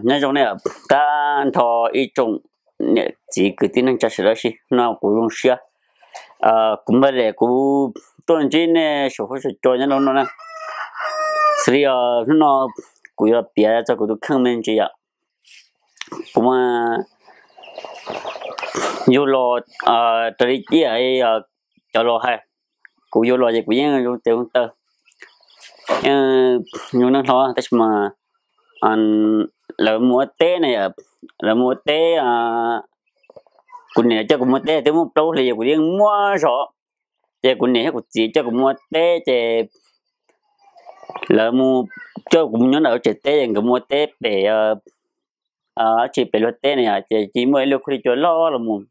Nyob zoo nej tag nrho ib tsoom niam txiv kwv tij neej tsa sawv daws, sim no kuv zoo siab, kuv npaj li kuv tuaj ntsib nej saum huab saum cua nyob rau no na. Xws li hnub no kuv yuav piav txog kuv tus kheej me ntsis yom. Kuv yug los raws li ciaj cov laus hais, kuv yug los ces kuv yeej zoo tes zoo taw, yeej zoo neeg hlo, tab sis mas lawv mus ua teb na, lawv mus ua teb, kuv niam coj kuv mus ua teb twb muaj plaub hlis, kuv yeej muaj zog. Ces kuv niam thiab kuv txiv coj kuv mus ua teb ces lawv mus, coj kuv mus nyob ntawm lub tsev teb es nkawd mus ua teb pem, tsis pem luag teb na yom, ces cia muaj ib lub khaub lig cua loj los mus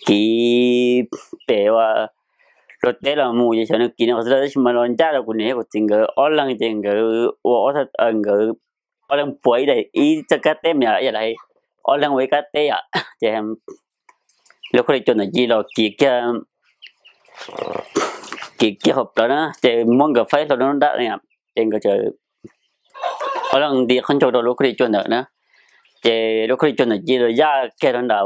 kiv pem ua luag teb los mus, ces xyov nws kiv no qhov twg, tab sis mas los ncaj rau kuv niam thiab kuv txiv nkawd ob leeg, ces nkawd ua, nkawd ob leeg puag ib daim, ib txoj kab teb mas yom, ib yam li ob leeg ua ib kab teb yom. Ces lub khaub lig cua ntawd cia los kiv kiag, kiv kiag hauv plawv na, ces muab nkawd faib hlo rau nram na, ces nkawd ob leeg nti qhov ncauj rau lub khaub lig cua ntawd na. Ces lub khaub lig cua ntawd cia los yaj kiag rau nram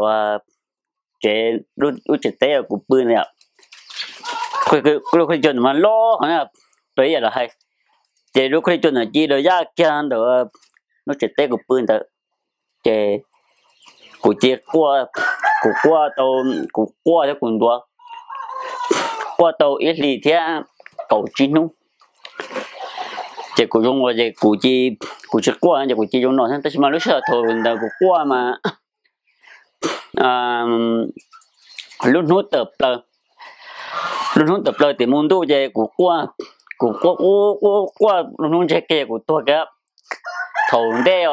tsev, lub tsev teb uas kuv pw ntawd yom. Lub khaub lig cua ntawd mas loj heev na, raws li yam lawv hais. Ces lub khaub lig cua ntawd cia los yaj kiag ntawm lub tsev teb kuv pw ntawd, ces kuv cia quaj, kuv quaj tau, kuv quaj thiab kuv ntuav, quaj tau ib hlis thiab kaum tsib hnub. Ces kuv zoo ua ces kuv, kuv tsis quaj ces kuv cia zoo no thiab, tab sis mas lub sij hawm thaum ntawd kuv quaj mas lub hnub tawm plaws, lub hnub tawm plaws tim mus ntuj ces kuv quaj, kuv quaj quaj quaj lub hnub ntsiag kiag kuv tuag kiag. Thaum ntej,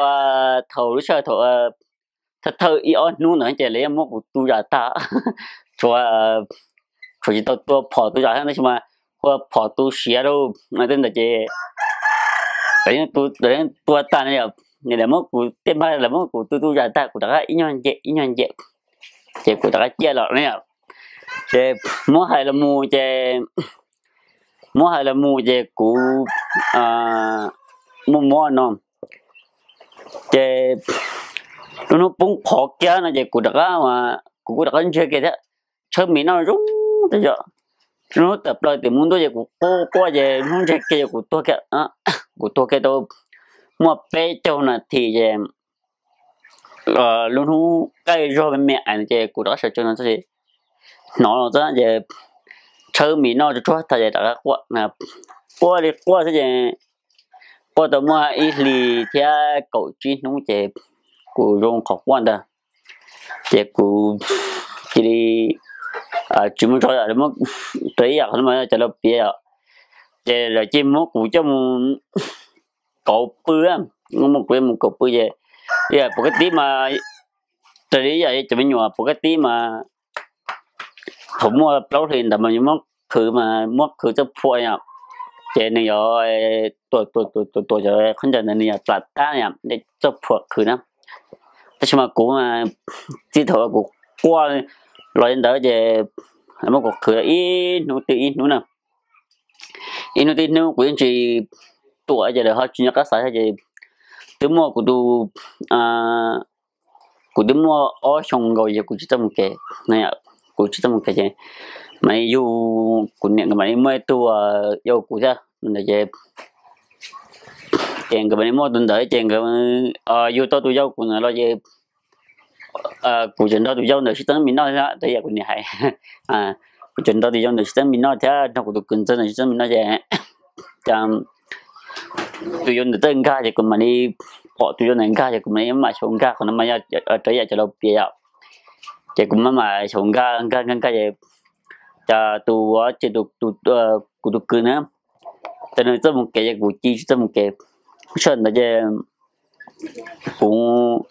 thaum lub sij hawm thaum thawj thawj ib ob hnub ntawd ces lawv yeej muab kuv tu zam tag, tshuav, tshuav tsis tau tua phom tu zam thiab, tab sis mas ua phom tu siav rau tej ntawd ces lawv yeej tua tag no, lawv muab kuv tej npag lawv muab kuv tu tu zam tag, kuv rov qab ib nyuag nce ib nyuag nce, ces kuv rov qab ciaj los ne. Ces muab hais los mus ces, muab hais los mus ces kuv muaj mob no, ces lub hnub poob qho kiag no ces kuv rov qab, kuv kuj rov qab ntsiag kiag thiab, tshawb mis noj zoo tas zog. Lub hnub tawm plaws tim mus ntuj ces kuv quaj quaj ces hnub ntsiag kiag ces kuv tuag kiag, kuv tuag kiag tau muaj peb caug nas this ces lub hnub qaij zog me me ais no ces kuv rov qab sawv tsees no txog ces hnov los xwb ces tshawb mis noj tsuag tsuag tas ces rov qab quaj, quaj li quaj xwb ces quaj tau muaj ib hlis thiab kaum tsib hnub ces kuv zoo qhov quaj ntawd, ces kuv cia li tsis muaj zog, muab raws ib yam qhov no cov laus piav yom, ces lawv cia muab kuv coj mus kauv pw, muab kuv coj mus kauv pw ces, puas kab tib mas, raws li ib yam cov me nyuam puas kab tib mas thaum muaj plaub hlis ntawd mas yuav muab qhwv mas muab qhwv txoj phuam yom, ces nws yuav tuam tuam tuam tuam cov khaub ncaws ntawd nws yuav plam tab yom, txoj phuam qhwv na. Tab sis mas kuv txij thaum kuv quaj los li ntawd ces muab kuv qhwv ib hnub twg ib hnub na, ib hnub twg ib hnub kuv yeej tsis tuam ces lawv ho tsis nco qab xav thiab ces twb muaj kuv tus, kuv twb muaj ob xyoo nkaus ces kuv tsis txawj mus kev, kuv tsis txawj mus kev ces mam li yug kuv niam nkawd mam li muaj ib tug yau kuv thiab ntawd ces, ces nkawd mam li muaj tus ntawd ces nkawd yug tau tus yau kuv ntawd los ces kuv tseem nrog tus yau ntawd sib txeeb mis noj thiab, raws yam kuv niam hais, kuv tseem nrog tus yau ntawd sib txeeb mis noj thiab nrog kuv tus kwv ntxawg ntawd sib txeeb mis noj ces cas tus yau ntawd txawj nkag ces kuv mam li pom tus yau ntawd nkag ces kuv mam li mam xyaum nkag, qhov no mas raws yam cov laus piav yom. Ces kuv mam mam xyaum nkag nkag nkag nkag ces cas tus, ces kuv tus kwv na, ces nws txawj mus kev ces kuv cia tsis txawj mus kev. Sij hawm ntawd ces kuv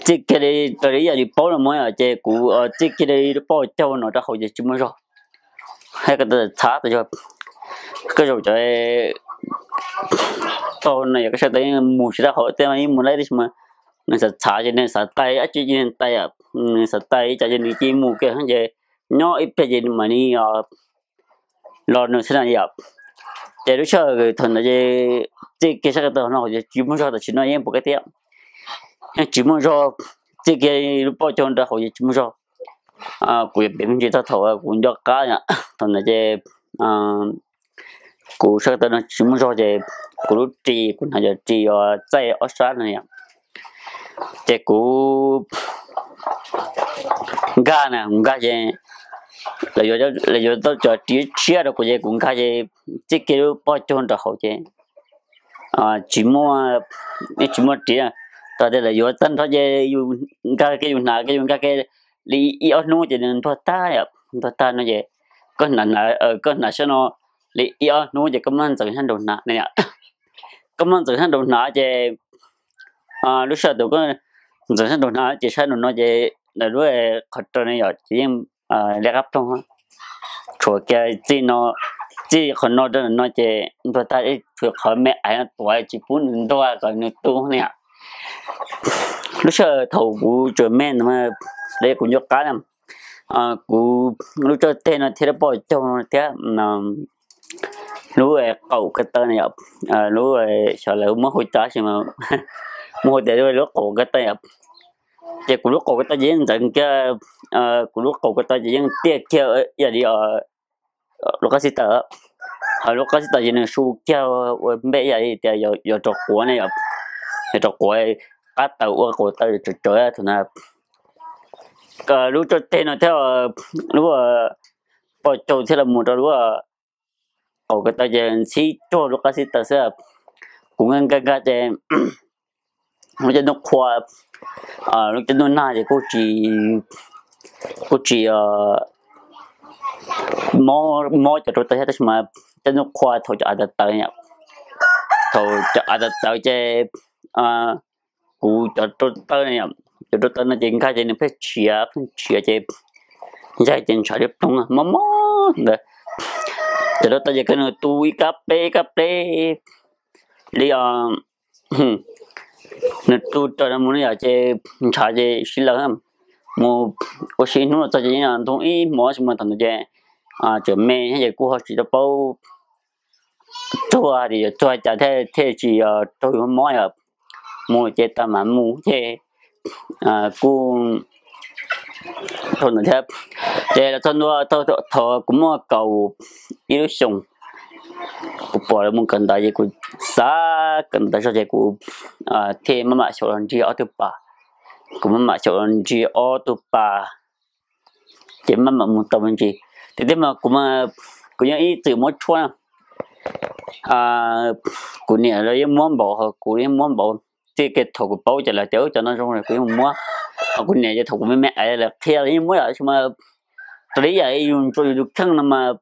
txij kiag li raws li ib yam li paub no muab yom, ces kuv txij kiag li lub pob caug no rau hauv ces tsis muaj zog. Hais ko taw txhav tas zog, koj zaum cov tau no yog koj sawv tas mus tsis tau hauv tej mus lawm tab sis mas nws xav txhav ces nws xav tai dab tsi ces nws tai, nws xav tai ib co ces nws cia mus kiag ces nyob ib pliag ces nws mam li los nws xwb na yom. Ces lub sij hawm thaum ntawd ces txij kiag sab ko taw no ces tsis muaj zog, tam sim no yeej pom kiag thiab, yeej tsis muaj zog, txij kiag lub pob caug nram hauv ces tsis muaj zog. Kuv yuav piav me ntsis txog thaum kuv nco qab, thaum ntawd ces kuv sab ko taw no tsis muaj zog ces kuv lub ris, kuv hnav cov ris uas txaij ob sab no yom, ces kuv nkag na, kuv nkag ces lawv yuav tau cov ris tshiab rau kuv ces kuv nkag ces txij kiag lub pob caug nram hauv ces tsis muaj, yeej tsis muaj ris. Txawm tias lawv yuav tag nrho ces yus nkag kiag, yus hnav kiag, yus nkag kiag li ib ob hnub ces nws ntuag tag yom, ntuag tag no ces koj hnav, koj hnav sab no li ib ob hnub ces koj muab ntxeev sab nraud hnav ne yom. Koj muab ntxeev sab nraud hnav ces lub sij hawm thaum koj ntxeev sab nraud hnav ces sab nraud no ces lub qhov raws ne yom ces yeej liab qab ploog. Tshuav kiag txij no, txij qhov no rau no ces ntuag tag, tshuav qhov me aiv no tuav tsis pub nws ntuag kom nws tu ne yom. Lub sij hawm thaum kuv tseem me ntawd, kuv nco qab na, kuv lub txawj teg no thiab lub pob caug no thiab lub qaum ko taw na yom, lub xyov lawv muab hu cas sis mas muab hu tias lub qaum ko taw yom. Ces kuv lub qaum ko taw ces yeej ntxeev kiag, kuv lub qaum ko taw ces yeej tiaj kiag ib yam li lub qab xib taws, ho lub qab xib taws ces nws su kiag ua npej ib yam li tias yog rau quav ne yom, yog rau quav, qab taws ua qaum taw tsawv tsawv thaum ntawd. Lub txawj teg no thiab lub pob caug thiab los mus rau lub qaum ko taw ces ntxhib cuag lub qab xib taws xwb. Kuv nkag nkag nkag ces lub caij ntuj qhua, lub caij ntuj nag ces kuj tsis, kuj tsis mob cov rau taw thiab, tab sis mas caij ntuj qhua thaum cov av tawv tawv, thaum cov av tawv tawv ces kuv cov rau taw, cov rau taw no ces nkag ces nws pheej tshiav pheej tshiav ces ntshav ces ntshav li ploog mob mob ntawd. Cov rau taw ces koj nws tu ib kab pleb ib kab pleb li, nws tu raws no mus no yom ces ntshav ces sib law mus ua si hnub los txog ces yeej ntoo ib hmos sis mas thaum ntawd ces tseem me thiab ces kuj ho tsis tau paub txuag tias yuav txuag cas thiaj tsis raug mob yom. Mus ces tas mam mus ces kuj thaum ntawd thiab. Ces los txog ntua thaum kuv muaj kaum ib lub xyoos, kuv pom lawv mus kawm ntawv ces kuv xav kawm ntawv tas zog ces kuv thiaj maj mam xyaum los nrhiav ob tug pas. Kuv maj mam xyaum los nrhiav ob tug pas, ces maj mam mus tau me ntsis. Tiam sis mas kuv, kuv yeej ib txwm muab tshuaj na. Kuv niam los yeej muab npaum, kuv yeej muab npaum. Txij kiag thaum kuv paub ces lawv tias cov no zoo kuv yeej muab. Ho kuv niam ces thaum kuv me me es lawv qhia los yeej muab yom, tab sis mas raws li yam yus ntsuas yus tus kheej no mas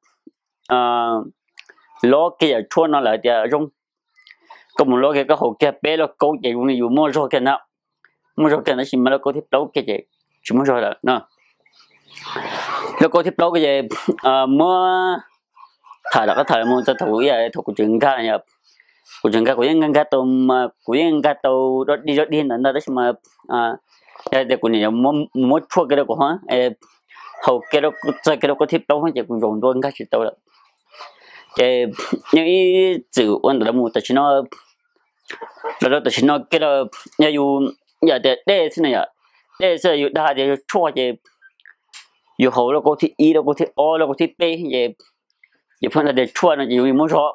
lob kiag yam tshuaj no lawv tias zoo. Koj mus lob kiag koj haus kiag peb lauj kaub ces zoo li yus muaj zog kiag ntag. Muaj zog kiag tab sis mas lauj kaub thib plaub kiag ces tsis muaj zog lawm no. Lauj kaub thib plaub kiag ces muab tham rov qab tham mus txog thaum ib yam thaum kuv tseem nkag, kuv tseem nkag kuv yeej nkag tau, kuv yeej nkag tau dog dig dog dig ntawd ntag tab sis mas yog tias kuv niam muab tshuaj kiag rau kuv, haus kiag, txog kiag lauj kaub thib plaub ces kuv zaum ntua nkag tsis tau lawm. Ces yeej ib txwm ua ntawd los mus tam sim no, los rau tam sim no kiag los yog yus, yam tias dej xwb na yom, dej xwb yus dag tias yog tshuaj ces yus haus lauj kaub thib ib, lauj kaub thib ob, lauj kaub thib peb ces, ces pheej dag tias tshuaj no ces yus muaj zog.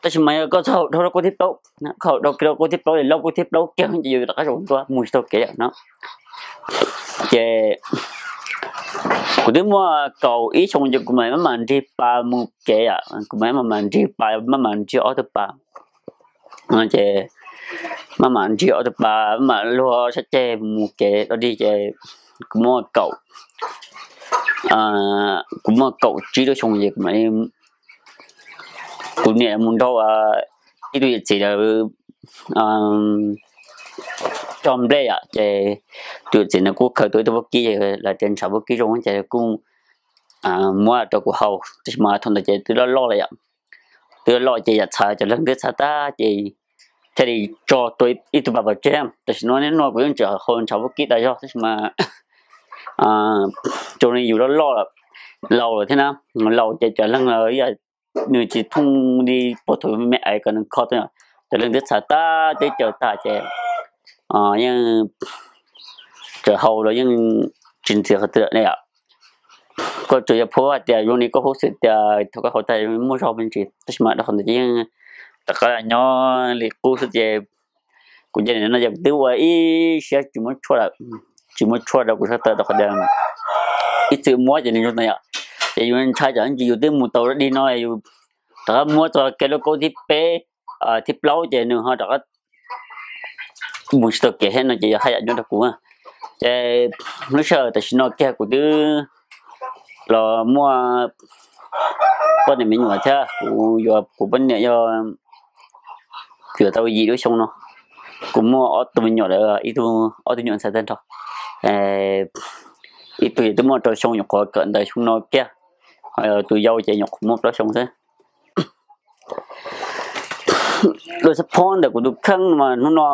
Tab sis mas yog koj txog haus dhau lauj kaub thib plaub, koj haus dhau kiag lauj kaub thib plaub, lauj kaub thib plaub kiag ces yus rov qab zaum ntua mus tsis tau kev lawm no. Ces kuv twb muaj kaum ib xyoos ces kuv mam maj mam nrig pas mus kev, kuv mam maj mam nrig pas, maj mam nrig ob tug pas. Ces maj mam nrig ob tug pas, maj mam luag sab ceg mus kev dog dig ces kuv muaj kaum, kuv muaj kaum tsib lub xyoo ces kuv mam li, kuv niam mus nrog ib tug yawm txiv lawv cog nplej yom, ces tus yawm txiv ntawd kuj khaws tau ib tug vaub kib, lawv tias ntshav vaub kib zoo ces kuj muab rau kuv haus, tab sis mas thaum ntawd ces twb loj loj lawm yom, twb loj loj ces yam txhav cov leeg twb txhav tag ces thiaj li tso tua ib tug pas pov tseg. Tam sim no niaj hnub no kuv yeej tseem haus ntshav vaub kib tas zog tab sis mas zoo li yus loj loj, laus lawm thiab na, laus ces cov leeg los yam nws tsis thooj li puag thaum me me es kom nws kho tau. Cov leeg twb txhav tag twb caws tag ces yeej txawm hau los yeej tsis ntxiv qhov twg lawm ne yom. Koj tsuas yog pub hais tias zoo li koj pub xwb tias thaum koj hau tag muaj zog me ntsis, tab sis mas rau qhov ntawd ces yeej rov qab nyob li qub xwb ces kuv ces no ces twb ua ib siab tsis muab tshuaj lawm, tsis muab tshuaj rau kuv sab taw rau qhov tias ib txwm muab ces nws zoo tas yom. Ces yus ntshai tsam ntsis yus twb mus tau dig no yus rov qab muab txog kiag lub kaub thib peb thib plaub ces nws ho rov qab mus tsis tau kev thiab no ces yog haj yam nyob rau kuv. Ces lub sij hawm tam sim no kiag kuv twb los muaj poj niam me nyuam thiab, kuv yuav kuv poj niam yog yuav tau yim lub xyoo no. Kuv muaj ob tug me nyuam lawm, ib tug ob tug nyuam ntxhais tag nrho. Ib tug twb muaj rau xyoo, nyuam qhuav kawm ntawv xyoo no kiag, tus yau ces nyuam qhuav muaj plaub xyoo xwb. Lus xab phob ntawm kuv tus kheej mas hnub no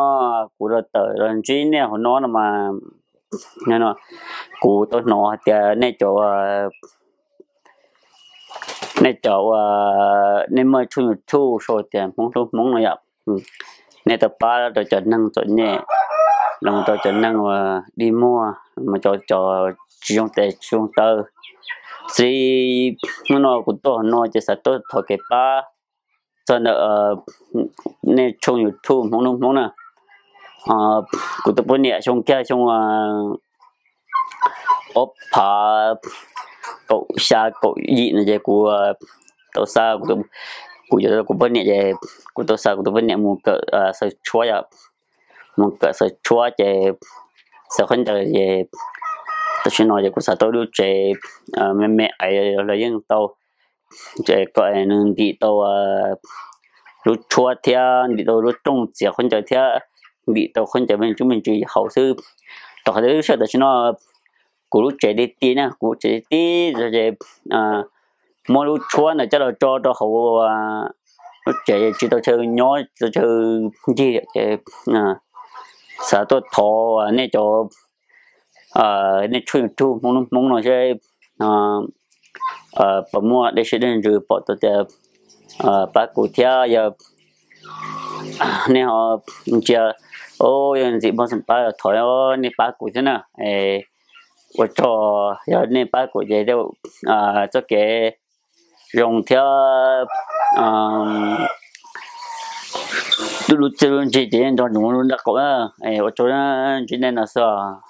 kuv los tawm los ntsib nej hauv no no mas, kuv tau hnov hais tias nej cov, nej cov uas nej muaj tshooj YouTube sau tias Hmoob Hlub Hmoob no yom, nej tau pab rau cov neeg txom nyem, los rau cov neeg uas dig muag, cov tsis zoo tes tsis zoo taw. Xij hnub no kuv tuaj hauv no ces xav tuaj thov kev pab txog ntawm nej tshooj YouTube Hmoob Hlub Hmoob na. Kuv tus poj niam xyoo kiag xyoo ob phav kaum xya kaum yim no ces kuv tau xa, kuv yuav kuv poj niam ces kuv tau xa kuv tus poj niam mus kawm xaws tshuab yom, mus kawm xaws tshuab ces xaws khaub ncaws ces tam sim no ces kuv xav tau lub tsev me me es los yeej tau, kom nws ntim tau lub tshuab thiab ntim tau lub rooj txiav khaub ncaws thiab ntim tau khaub ncaws me ntsis me ntsis haus xwb. Rau qhov tias lub sij hawm tam sim no kuv lub tsev ti ti na, kuv lub tsev ti ti ces muab lub tshuab ntawd coj los tso rau hauv lub tsev tsis tau chaw nyob, tsis tau chaw ncig ces xav tuaj thov nej cov, nej tshooj YouTube Hmoob Hlub Hmoob no seb puas muaj dej siab dej ntsws pom tau tias pab kuv thiab yog nej ho ntsia, yog ntxim muaj xeem pab thov nej pab kuv thiab na. Ua tsaug, yog nej pab kuv ces txoj kev zoo thiab lub txiaj lub ntsig ces yeej nrog nws mus lub nraub qaum na. Ua tsaug, ntsib nej no xwb.